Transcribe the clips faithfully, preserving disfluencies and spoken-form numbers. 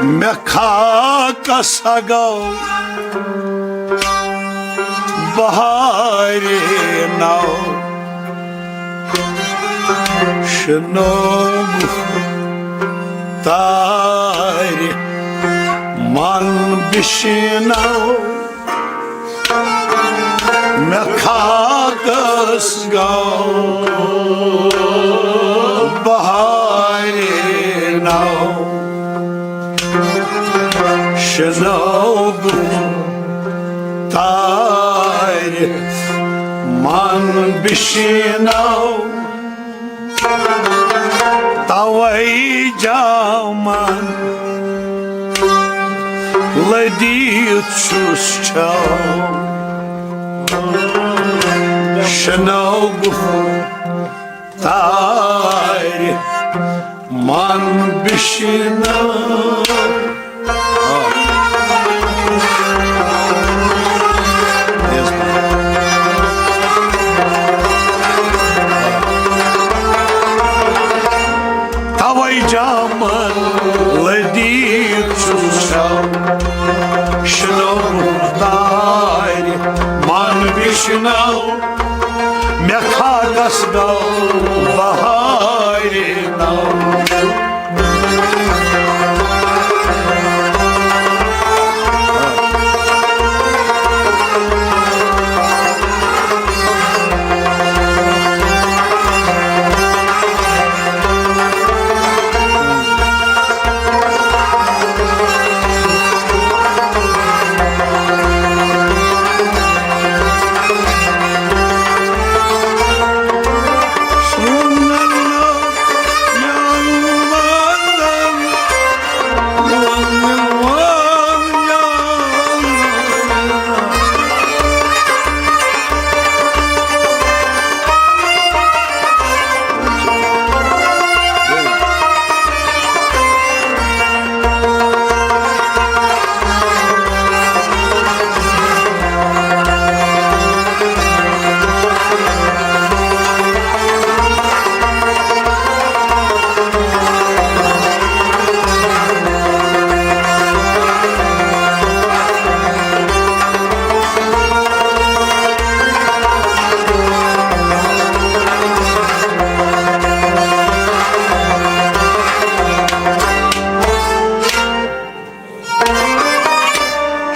مےٚ خاکس ہا گوٚو بہارِ نو، شنوٚو تارِ من بشنو۔ مےٚ خاکس گوٚو بہارِ نو، شنوٚو تارِ من بشنو۔ توے جامن لدیت چھُس چھو، شنوٚو تارِ من بشنو۔ توے جامن لدیت چھُس چھو، شنوٚو تارِ من بشنو۔ مےٚ خاکس گوٚو بہارِ نو۔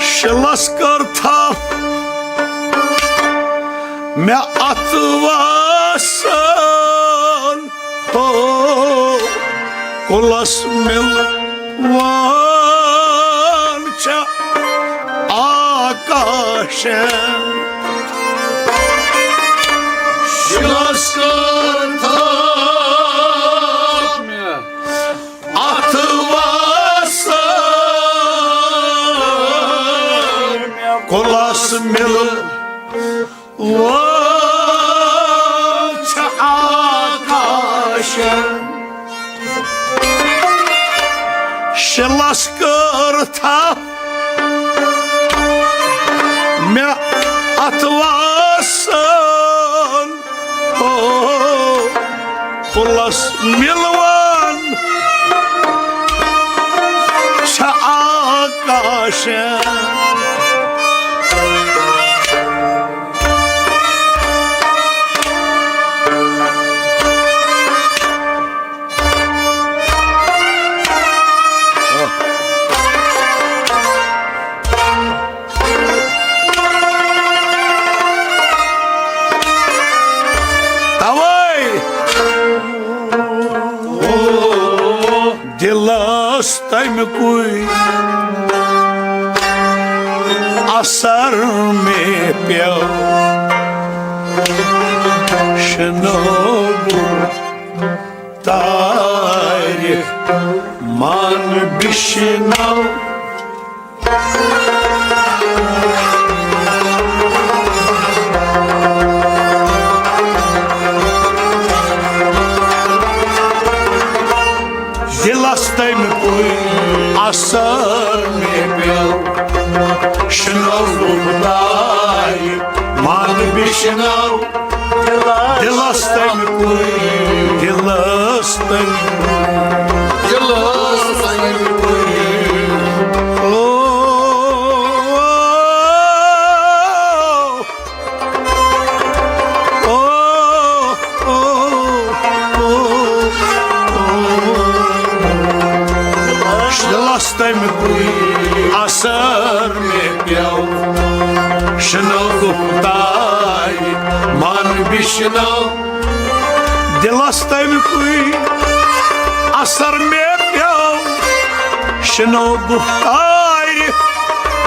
شِلس کٔر تھپھ مےٚ اَتھٕ واسن، ہو، کُلس مِلوان چھےٚ آکاشن۔ شِلس کٔر تھپھ مےٚ اَتھٕ واسن، کُلس مِلوان چھےٚ آکاشن۔ شِلس کٔر تھپھ مےٚ اَتھٕ واسن، او، کُلس مِلوان چھےٚ آکاشن۔ توے دِلس تَمہِ کُے اثر مےٚ پیوٚو، شنوٚو تارِ من بشنو۔ دِلس تَمہِ کُے اثر مےٚ پیوٚو، شنوٚو تارِ من بشنو۔ دِلس تَمہِ کُے، دِلس تَمہِ کُے، دِلس تَمہِ کُے تَمہِ کُے اثر مےٚ پیوٚو۔ شنو گُفتارِ من بِشنو۔ دِلس تَمہِ کُے اثر مےٚ پیوٚو۔ شنو گُفتارِ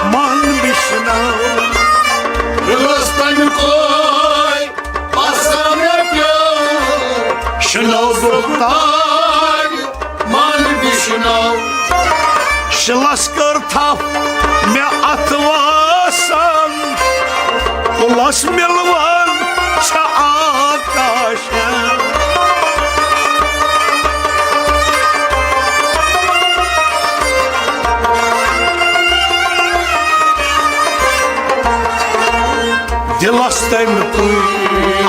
من بِشنو۔ دِلس تَمہِ کُے اثر مےٚ پیوٚو۔ شنو گُفتارِ من بِشنو۔ شِلس کٔر تھپھ مےٚ اَتھ واسن، کُلس مِلوان چھےٚ آکاشن۔ دِلس تَمہِ کُے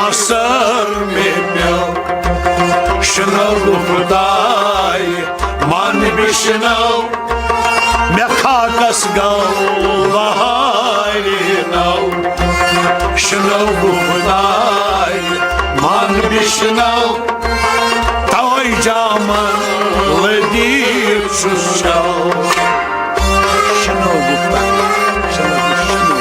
اثر مےٚ پیوٚو۔ شنو گُفتارِ من بِشنو۔ مےٚ خاکس گوٚو بہارِ نو۔ شنو گُفتارِ من بِشنو۔ توے جامن لدیت چھُس چو۔ شنو گُفتارِ، شنو، شنو۔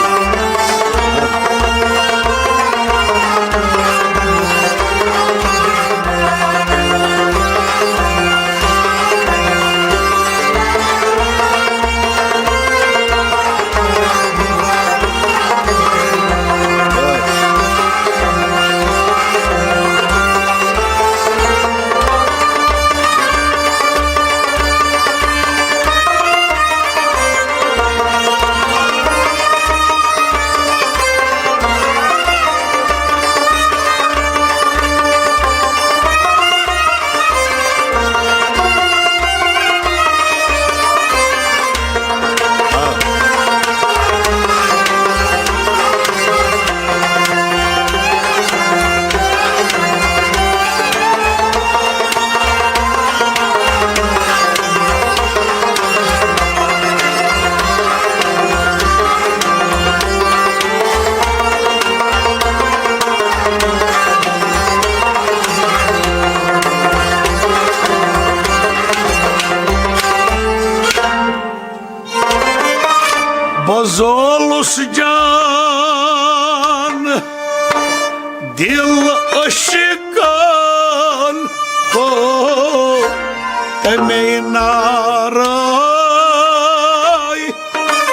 بہٕ زولُس جان دِل عشقن ہو، تَمے نارے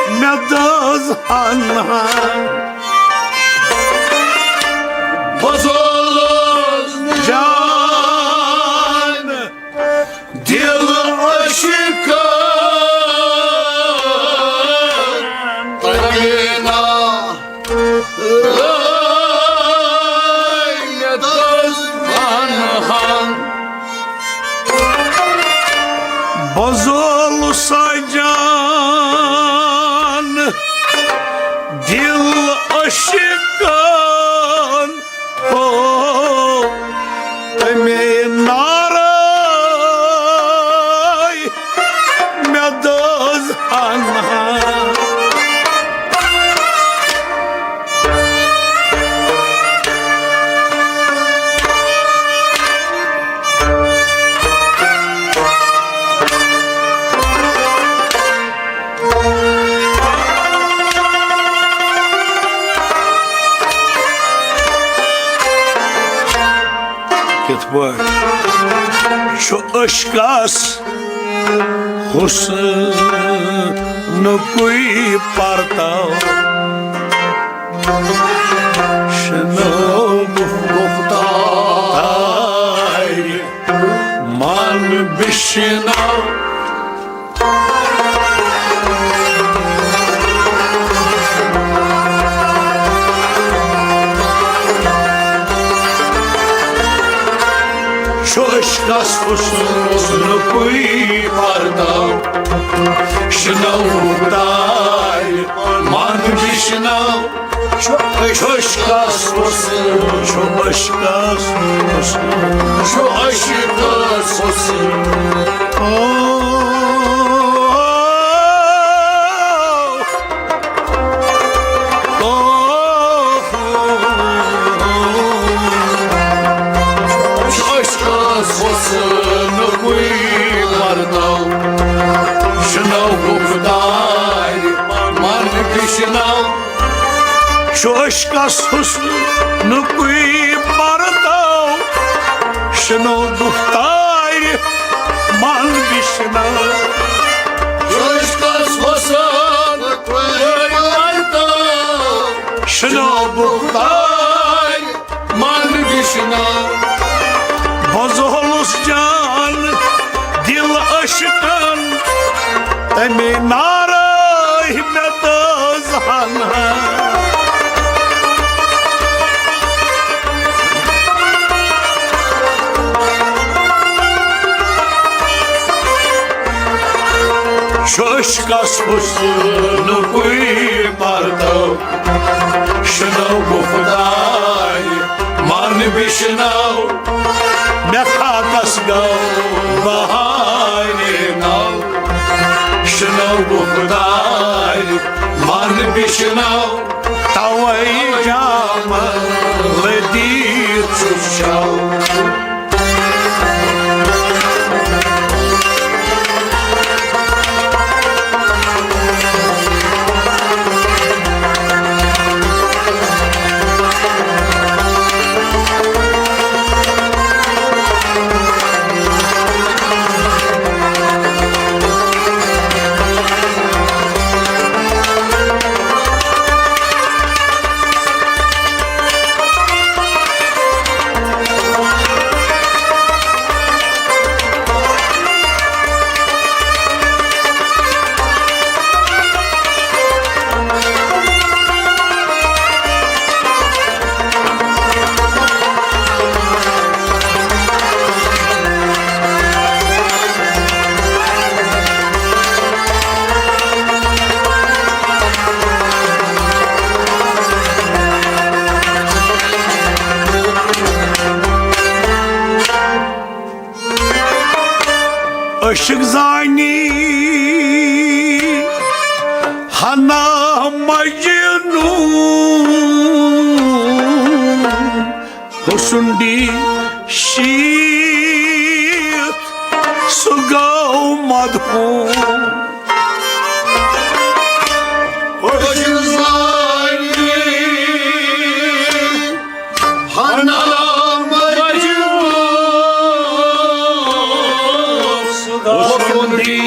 مےٚ دٔز ہنا۔ بہٕ زولُس جان دِل عشقن، تَمے نارے مےٚ دٔز ہنا۔ بہٕ زولُس جان دِل عشقن ہو، تَمے نارے مےٚ دٔز ہنا۔ کِتھ پٲٹھۍ چھُ عشقس حسنُکُے پرتاو؟ شنو گفتار من بشنو۔ چھُ عشقس حسنُکُے پرداو، شنو گفتار من بشنو۔ چھُ عشقس حسن، چھُ عشقس حسن، چھُ عشقس حسن۔ او، او، چھُ عشقس حسنُکُے پرداو، شنو چھُ عشقس حسنُکُے پردو، شنو گفتارِ من بشنو۔ چھُ عشقس حسنُکُے پردو، شنو گفتارِ من بشنو۔ بوزہولُس جان دل عشقن، تمے نارٲے مےٚ تٲز ہنا۔ چھُ عشقس حسنُکُے پردو، شنو گفتارِ من بشنو۔ مےٚ خاکس گوٚو بہارِ نو، شنو گفتارِ من بشنو۔ توے جامن لدیت چھُس شو۔ عشق زانی ہنا مجنون، حسن دی شیت سُہ گوٚو مدفون۔ عشق زانی ہنا مجنون، حسن دی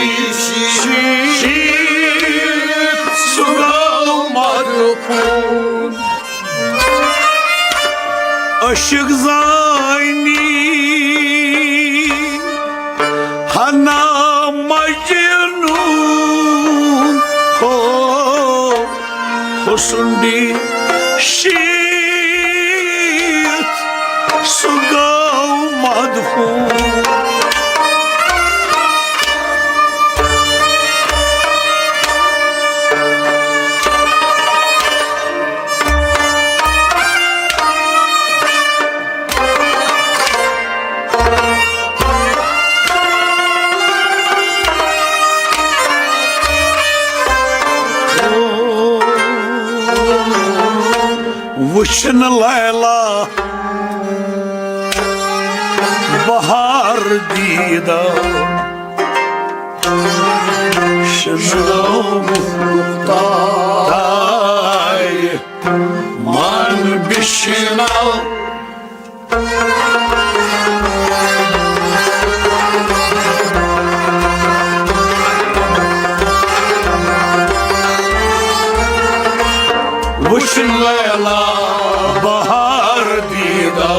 شیت سُہ گوٚو مدفون۔ عشق زانی ہنا مجنون، ہو حسن دی شیت سُہ گوٚو مدفون۔ وچھن لیلا بہار دیدہ، شنو تائے من بشنو۔ وچھن لیلا بہار دیدو،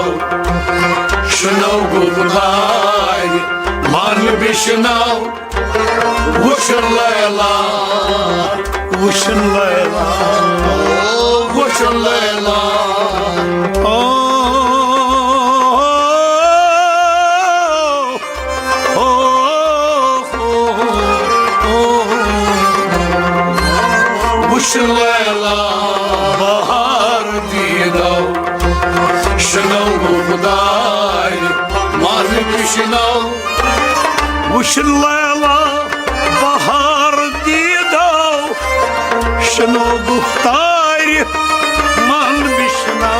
شنو گفتار من بشنو۔ وچھن لیلا، وچھن لیلا، وچھن لیلا۔ او، او، او، او۔ وچھن لیلا بہار دیدو، شنو گفتار من بشنو۔ وچھن لیلا بہار دیدو، شنو گفتار من بشنو۔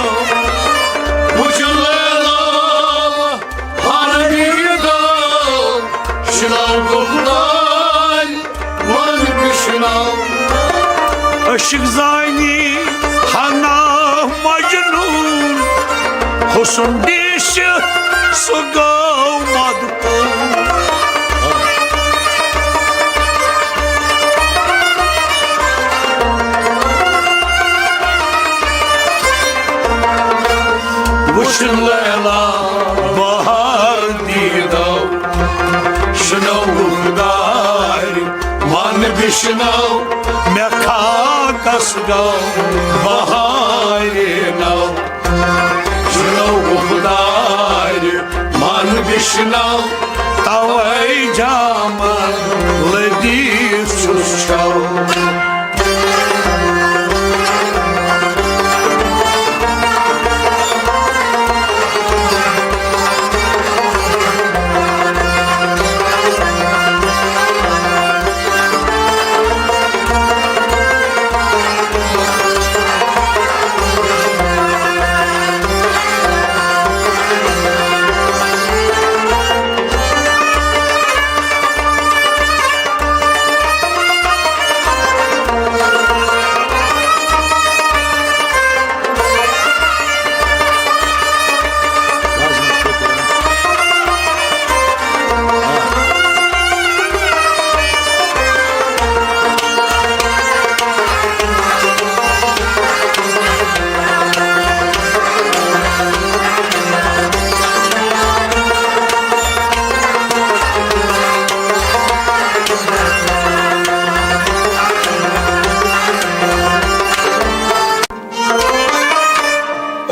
وچھن لیلا بہار دیدو، شنو گفتار من بشنو۔ عشق زانی ہنا حسن ڈیش سُہ گوٚو مدپوٗر۔ وٕچھُن لیلا بہار دیٖدو، شنو گُفتار من بشنو، مےٚ خاکس گوٚو بہارِ نو۔ شنو گُفتار من بشنو، توے جامن لدی چھُس چھو۔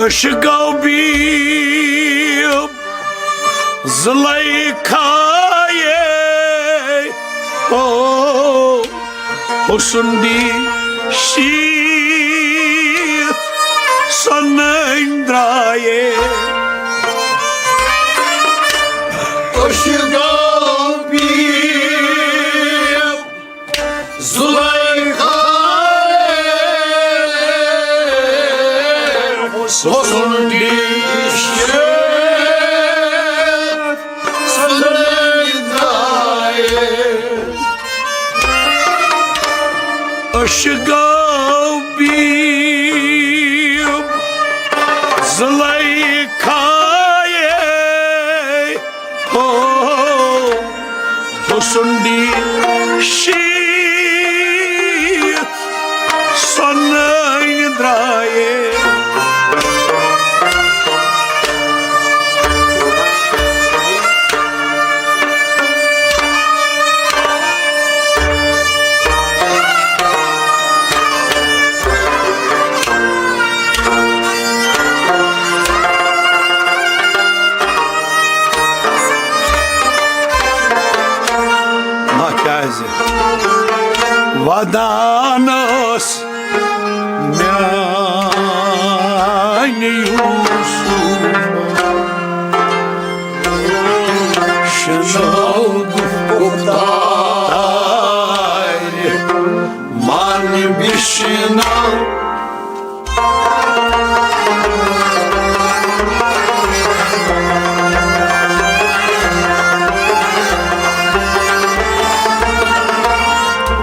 عشقو بیٖب زلیخایے، او حسن دی شیٖت سۄنہٕ درٛایے۔ عشقو بیٖب زلیخا حسن ڈیش سۄنہٕ درٛایے۔ عشقو بیٖب زلیخایے، او حسن دی شیٖت سۄنہٕ درٛایے۔ نہ کیازِ؟ ودان ٲس میانہِ یوسف، شنو گُفتار من بشنو۔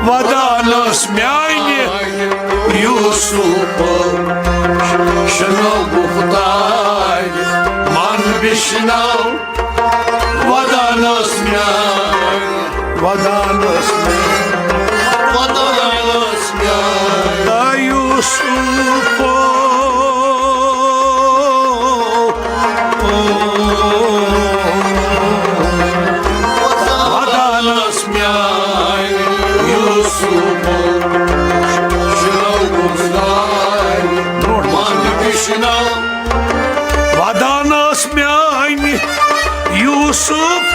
ودان ٲس میانہِ یوسف، شنو گُفتار من بشنو۔ ودان ٲس میانہِ، ودان ٲس میانہِ، ودان ٲس میانہِ۔ دا یوسف، ودان ٲس میانہِ یوسف، شنو گُفتار من بشنو۔ ودان ٲس میانہِ یوسف،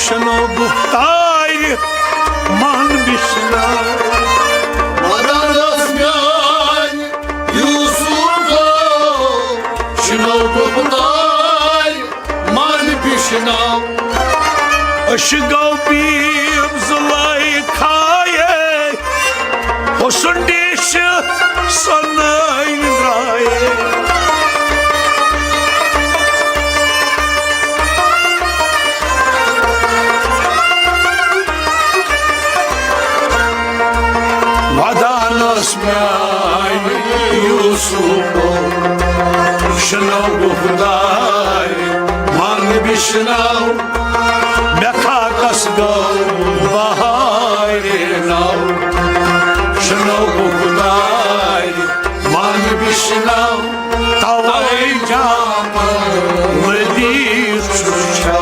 شنو گُفتار من بشنو۔ ودان ٲس میانہِ یوسف، شنو گُفتار من بشنو۔ عشقو بیٖب زلیخایے، حسن ڈیش سۄنہٕ درٛایے۔ ودان ٲس میانہِ یوسف، نو گُفتار من بِشنو، مےٚ خاکس گوٚو بہارِ نو۔ شنو گُفتار من بِشنو، توے جام لدیس چھُ چھو۔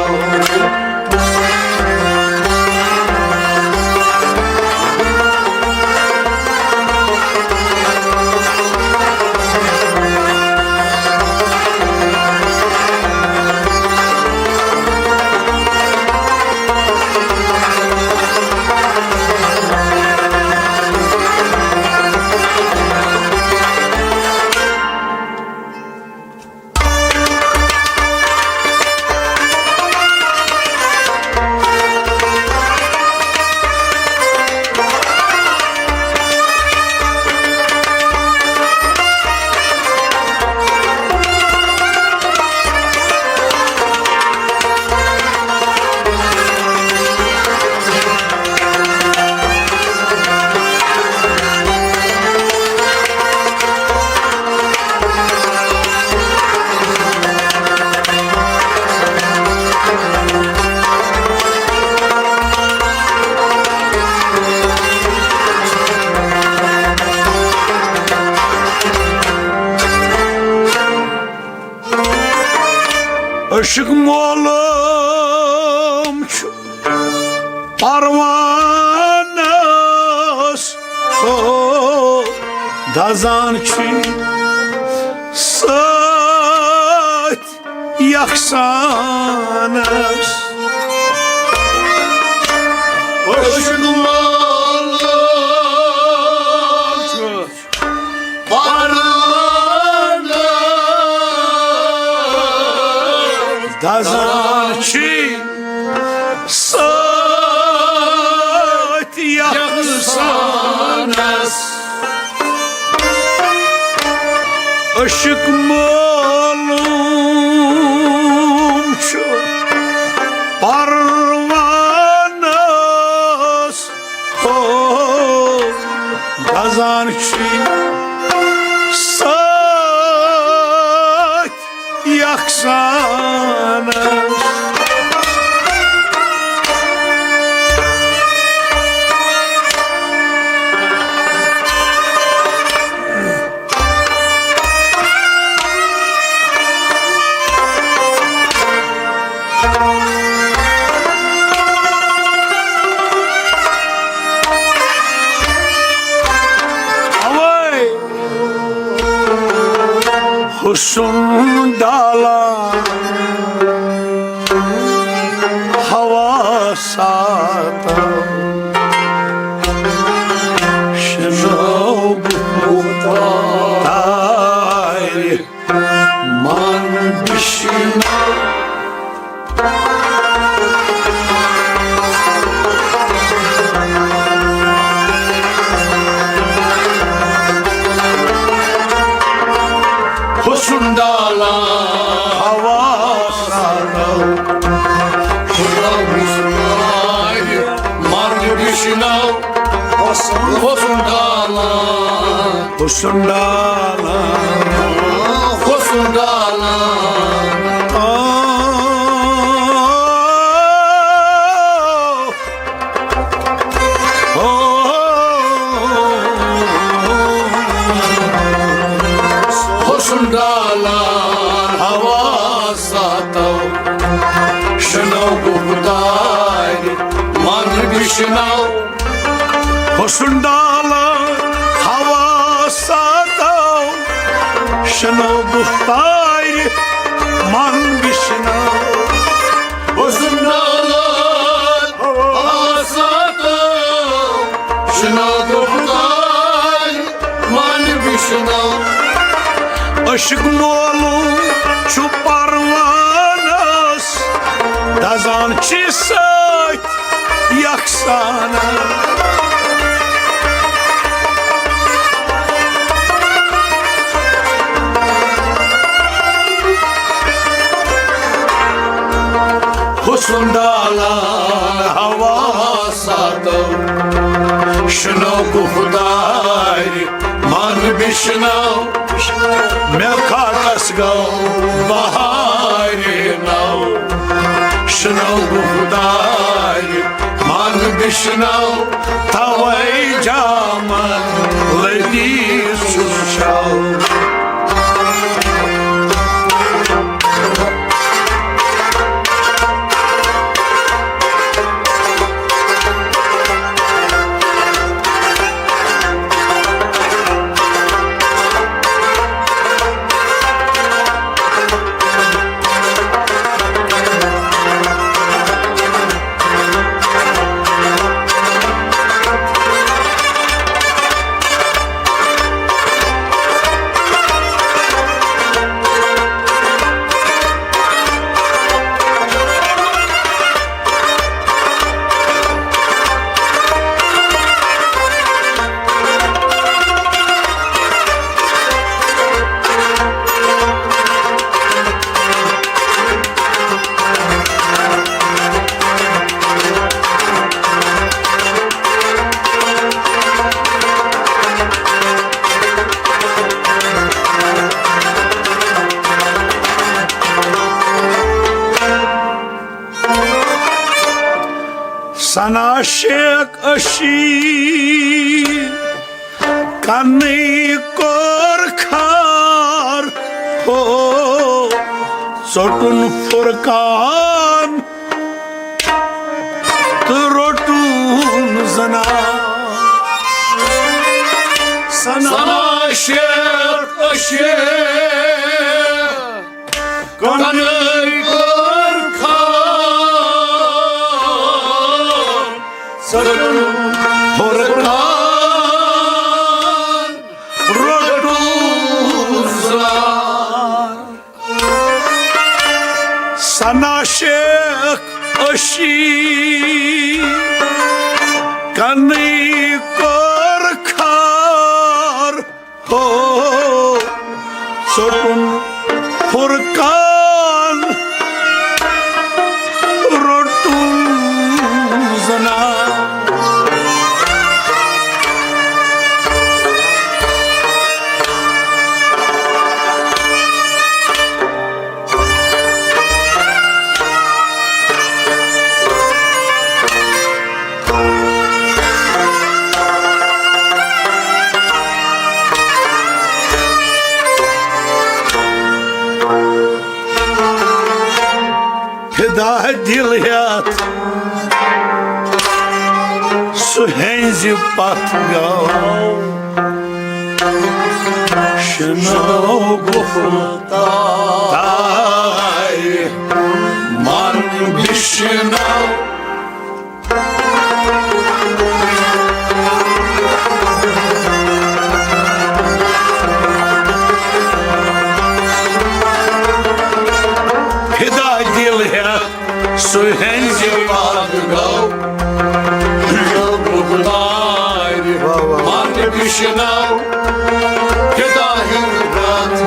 عشق مولوم چھُ پروانس، او دزان چھُ سۭتۍ یخسانس۔ عشق مولوم چھُ پروانس، دزان چھُ سۭتۍ یخسانس۔ عشق مولوم چھُ پروانس، او دزان چھُ سۭتۍ یخسانس۔ اوے حسن ڈالان ہوا ساتو، شنو گُفتار من بِشنو۔ حسن ڈالان ہوا ساتو، شنو گُفتار من بِشنو۔ حسن ڈالان، حسن ڈالان، حسن ڈالان۔ آ، آ، حسن ڈالان ہوا ساتو، شنو گُفتار من بِشنو۔ حسن ڈالان ہوا ساتو، شنو گُفتار من بِشنو۔ حسن ڈالان ہوا ساتو، شنو گُفتار من بِشنو۔ عشق مولوم چھُ پروانس، دزان چھُ سۭتۍ یخسانس۔ حسن ڈالان ہوا ساتو، شنو گُفتار من بِشنو، مےٚ خاکس گوٚو بہارِ نو۔ شنو گُفتارِ من بِشنو، توے جامن لدی سُہ چھو۔ ثنا شیخ اشی کنٕے کوٚر خار ہو، ژوٚٹُن فرقان تہٕ روٚٹُن زنان۔ ثنا شیخ اشی کنٕے کوٚر خار، ژوٚٹُن فرقان روٚٹُن زنان۔ ثنا شیخ اشی کنٕے کوٚر خار ہو، ژوٚٹُن فرقان روٚٹُن زنان۔ فدا دِل ہٮ۪تھ سُہ ہیٚنٛزِ پتھ گوٚو۔ شنو گُفتار من بِشنو۔ فدا دِل ہٮ۪تھ سُہ ہیٚنٛزِ پتھ گوٚو۔ بُغدارِ من بِشنو۔ فدا ہیوٗ راتھ۔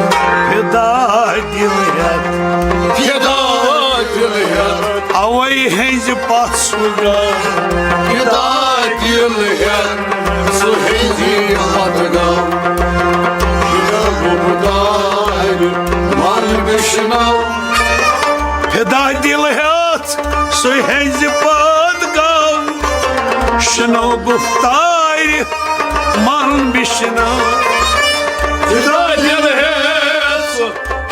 فدا دِل ہٮ۪تھ۔ فدا دِل ہٮ۪تھ۔ اوے ہیٚنٛزِ پتھ سُہ گوٚو۔ فدا دِل ہٮ۪تھ۔ سُہ ہیٚنٛزِ پتھ گوٚو۔ بُغدارِ من بِشنو۔ فدا دِل ہٮ۪تھ سُہ ہیٚنٛزِ پتھ گوٚو۔ شنو گُفتارِ من بِشنو۔ فدا دِل ہٮ۪تھ سُہ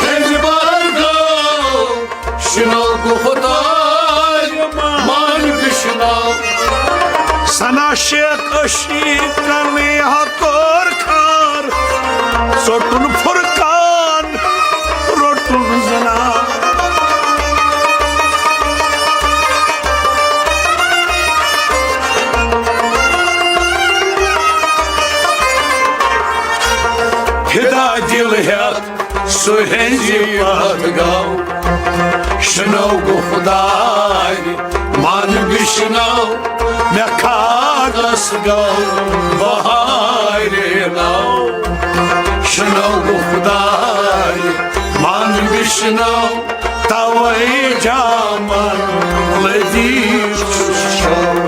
ہیٚنٛزِ پتھ گوٚو۔ شنو گُفتارِ من بِشنو۔ ثنا شیخ اشی کنٕے ہا کوٚر خار، ژوٚٹُن فرقان روٚٹُن زنان۔ فدا دِل ہٮ۪تھ سُہ ہیٚنٛزِ پتھ گوٚو۔ شنو گُفتارِ من بِشنو۔ مےٚ خاکس گوٚو بہارِ نو۔ شنو گُفتارِ من بِشنو۔ توے جامن لدی چھُس چھو۔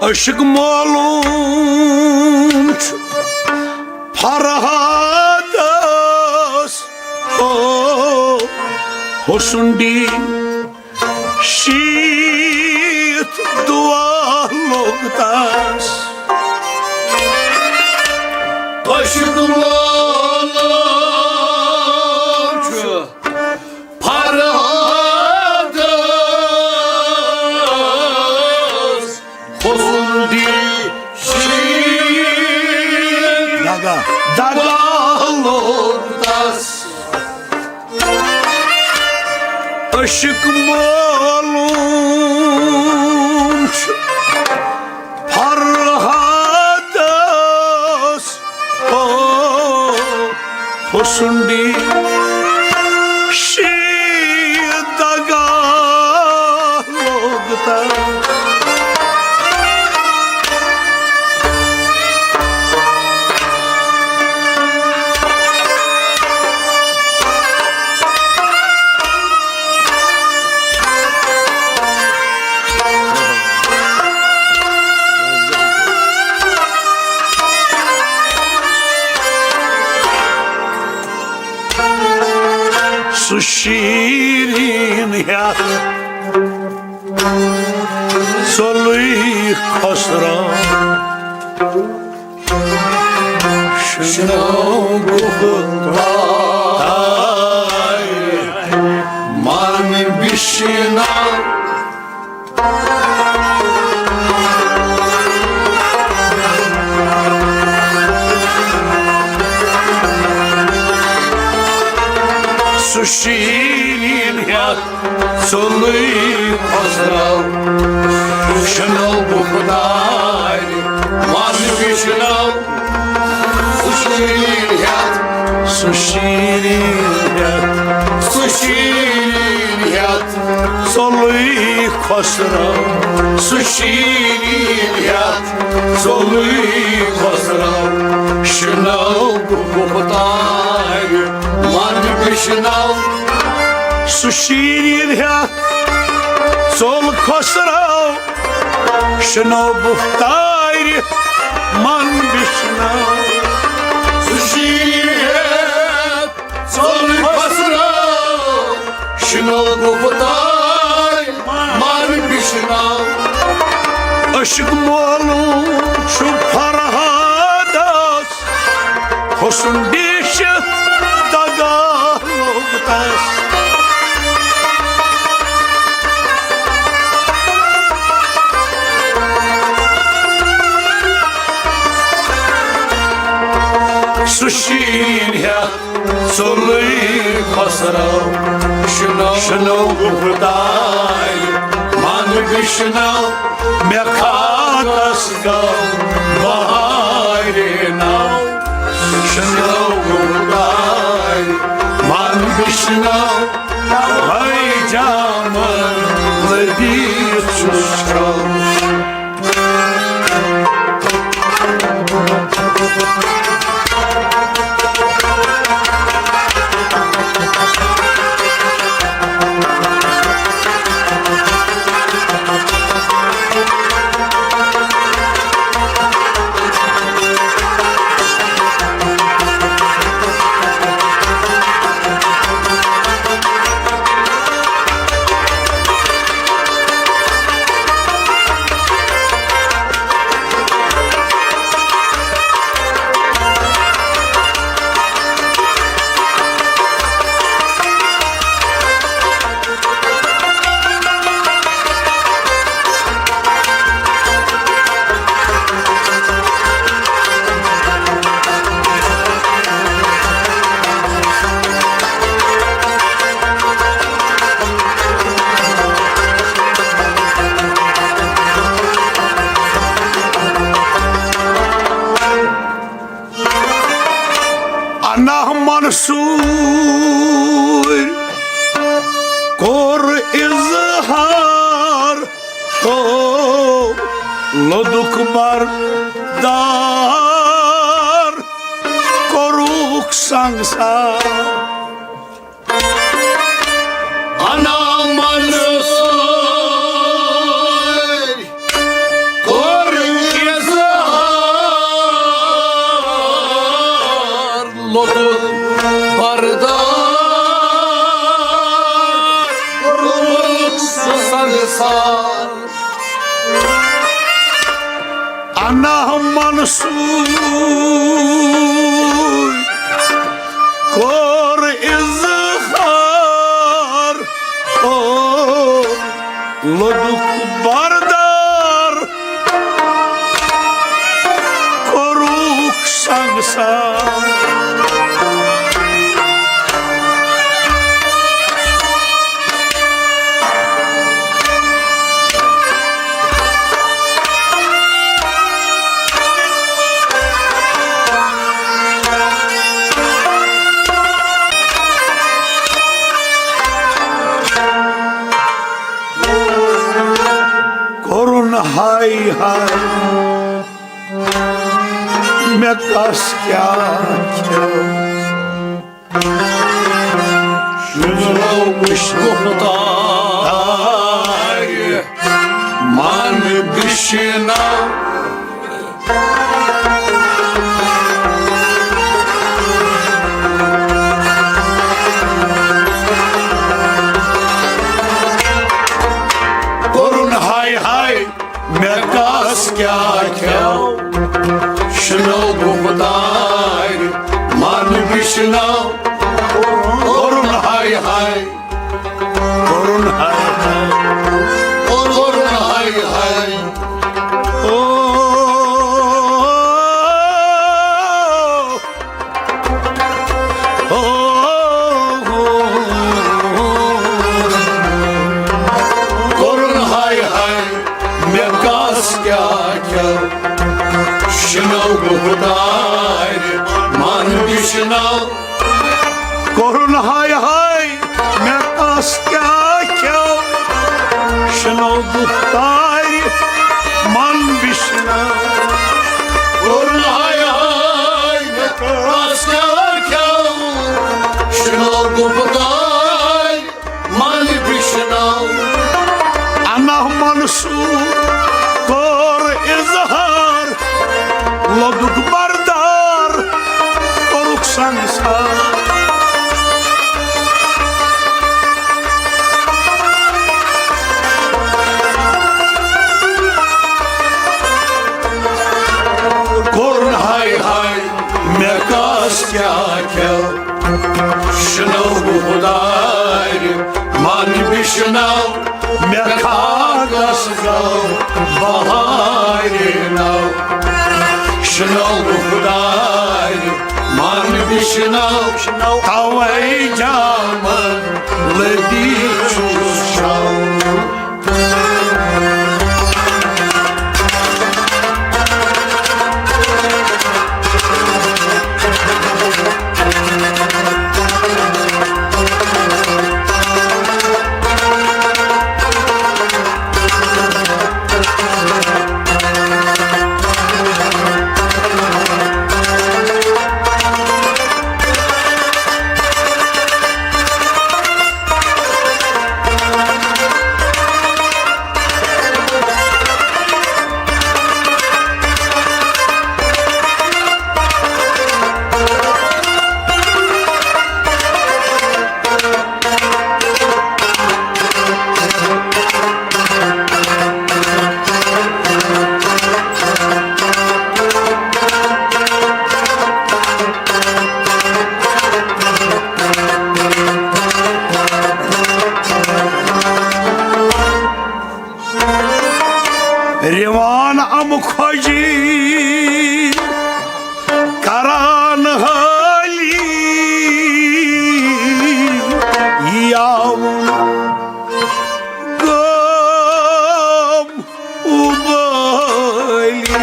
عشق معلوم چھُ فرہادس، او حسن ڈی شیٖتھ دُعا لوٚگ تس۔ عشق معلوم چھُ فرہادس، حسن ڈی شیٖتھ دگا، دگا لوٚگ تس۔ عشق معلوم چھُ فرہادس، او حسن ڈی شیٖتھ دگا لوٚگ تس۔ سُہ شیٖریٖن ہیٚتھ ژوٚلُے خۄسرو۔ شنو گُفتار من بشنو۔ سُہ شیٖریٖن ہیٚتھ ژوٚلُے خۄسرو، شنو گُفتار من بشنو۔ سُہ شیٖریٖن ہیٚتھ، سُہ شیٖریٖن ہیٚتھ، سُہ شیٖریٖن ہیٚتھ ژوٚلُے خۄسرو، سُہ شیٖریٖن ہیٚتھ ژوٚلُے خۄسرو۔ شنو گُفتار من بشنو۔ سُہ شیٖریٖن ہیٚتھ ژوٚل خۄسرو، شنو گُفتار من بشنو۔ سُہ شیٖریٖن ہیٚتھ ژوٚل خۄسرو، شنو گُفتار من بشنو۔ عشق معلوم چھُ فرہادس، حسن ڈی شیٖتھ دگا لوٚگ تس۔ سُہ شیٖریٖن ہیٚتھ ژوٚلُے خۄسرو، شنو، شنو گُفتار من بشنو۔ مےٚ خاکس گوٚو بہارِ ناو، شنو گُفتار من بشنو۔ وے جامن لدی چھُس چھو۔ انا منصور کوٚر اظہار، تو لوٚدُکھ بردار، کوٚرُکھ سنگسار۔ انا منصور کوٚر انا منصور کوٚر اظہار، او لوٚگُکھ بردار، کوٚرُکھ سنگسار۔ کوٚرُن ہاے ہاے، مےٚ کس کیٛاہ کھیوٚو؟ شُنو وٕچھنُک تار، من بِشنو۔ کوٚرُن ہاے ہاے، مےٚ کس کیٛاہ کھیوٚو؟ شُنو گُپتارِ، من بِشنو۔ کوٚرُن ہاے ہاے، کوٚرُن ہاے ہاے، کوٚرُن ہاے ہاے۔ او، او، او، کوٚرُن ہاے ہاے، مےٚ کس کیٛاہ کھیوٚو؟ شُنو گُپتارِ، من بِشنو۔ کوٚرُن ہاے ہاے، مےٚ کس کیٛاہ کھیوٚو؟ شُنو گُپتارِ، من بِشنو۔ کوٚرُن ہاے ہاے، مےٚ کس کیٛاہ کھیوٚو؟ شُنو گُپتارِ، من بِشنو۔ انا منصور کوٚر اظہار، لوٚگُکھ بردار، کوٚرُکھ سنگسار۔ کوٚرُن ہاے ہاے، مےٚ کس کیٛاہ کھیوٚو؟ شُنو گُپتارِ، من بِشنو۔ مےٚ خاکس گوٚو بہارِ نو۔ شُنو گُپتارِ، من بِشنو۔ توے جامن لٔبی چھُس چھو۔ رِوان اَمہٕ خۄجی کران حٲلی یاوُن گام اُبٲلی۔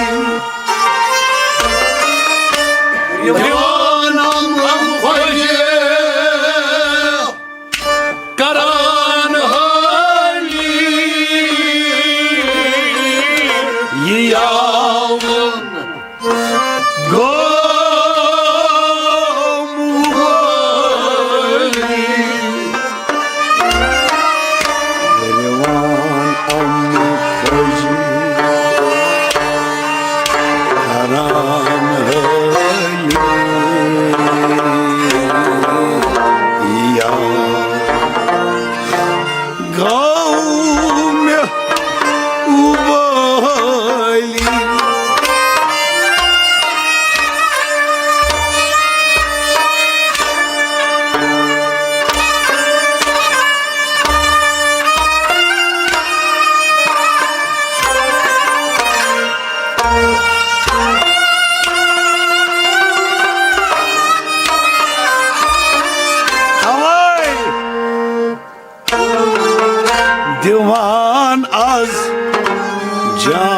رِوان اَمہٕ خۄجی کران حٲلی یہِ یاوُن گوٚو۔ جان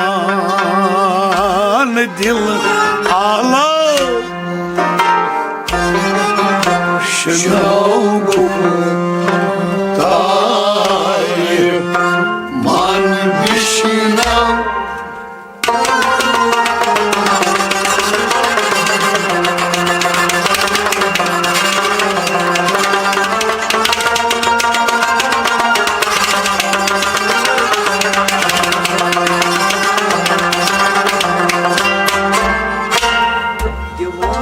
دل آلو شنو گفتار من بشنو۔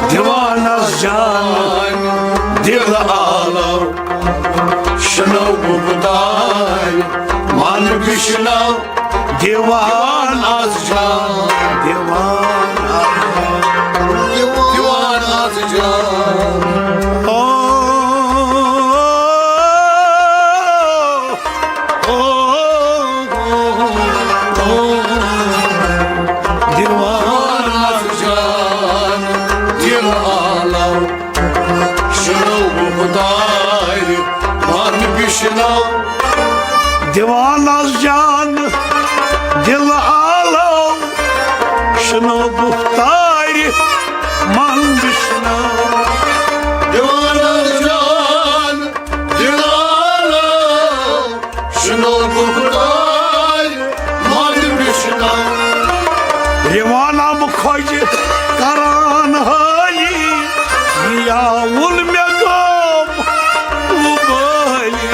دیوانس جان دل آلو شنو گفتار من بشنو۔ دیوان از جان، دیوان از جان، دیوان از جان۔ او، او، او، دیوان از جان، دل آلو شنو گفتار من بشنو۔ دیوانس جان دل آلو شنو گفتار من بشنو۔ دیوانس جان دل آلو شنو گفتار من بشنو۔ روانم خۄش کران حٲلی، یاوُل مےٚ گوٚو وُبٲلی۔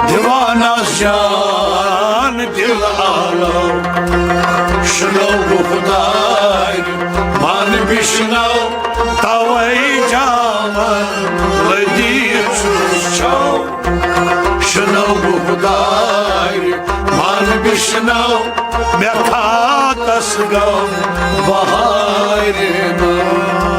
دیوانس جان دل آلو شنو گفتار من بشنو۔ توے جامن لدی چھُس چھو شنو گفتار من بشنو۔ مےٚ تھاتس گم بہارِ نو۔